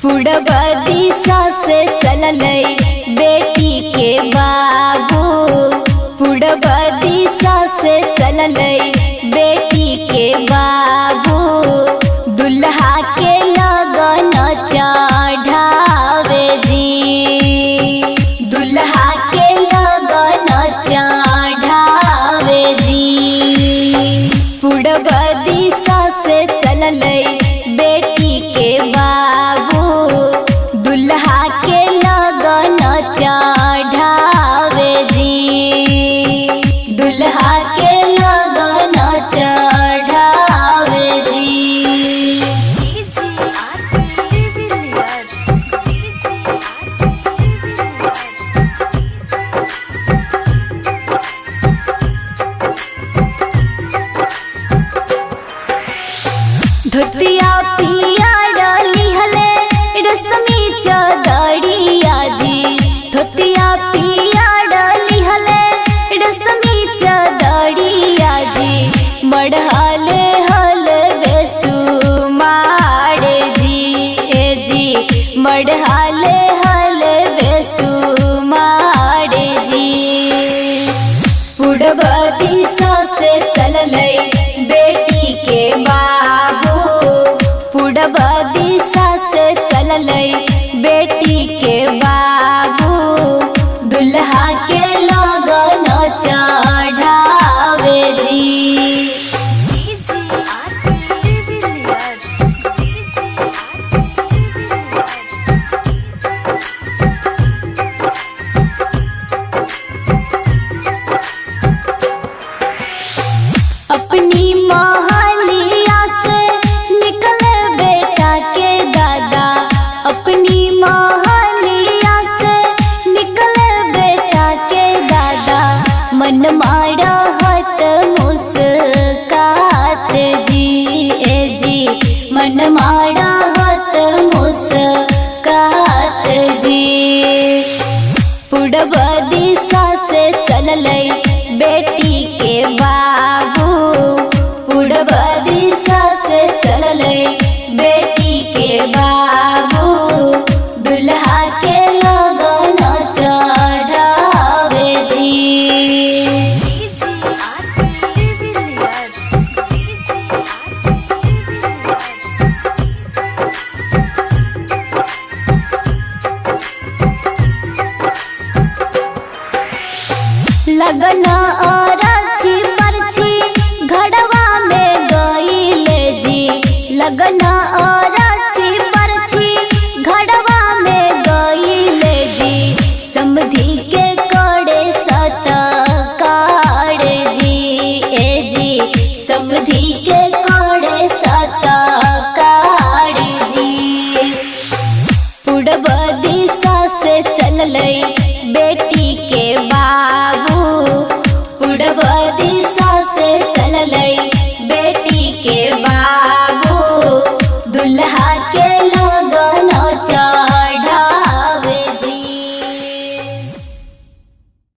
पूरब दिशा से चललै बेटी के बाबू, पूरब दिशा से चललै बेटी के बाबू, दुल्हा के लगन चढ़ावे जी, दुल्हा के लगन चढ़ावे जी। पूरब दिशा से चललै बेटी के बाबू, दुल्हा के लगन चढ़ावे जी, दुल्हा के लगन चढ़ावे जी। DJ RK de Villiers. DJ RK de Villiers. धोतिया पिया डाली हले रश्मि चदरिया जी, धोतिया पिया डाली हले रश्मि चदरिया जी, मढ़ाले हल बेसुमार जी, ए जी मढ़ाले हल बेसुमार जी। पूरब दिशा से चललै बेटी के बाबू, पूरब दिशा से चललै बेटी के बाबू, दुल्हा के लगन चढ़ावे जी। DJ RK de Villiers. DJ RK de Villiers. अपनी मोहलिया से निकल बेटा के दादा, अपनी मोहलिया से निकल बेटा के दादा, मन मारहत मुस्कात जी, ए जी मन मारहत मुस्कात जी। पूरब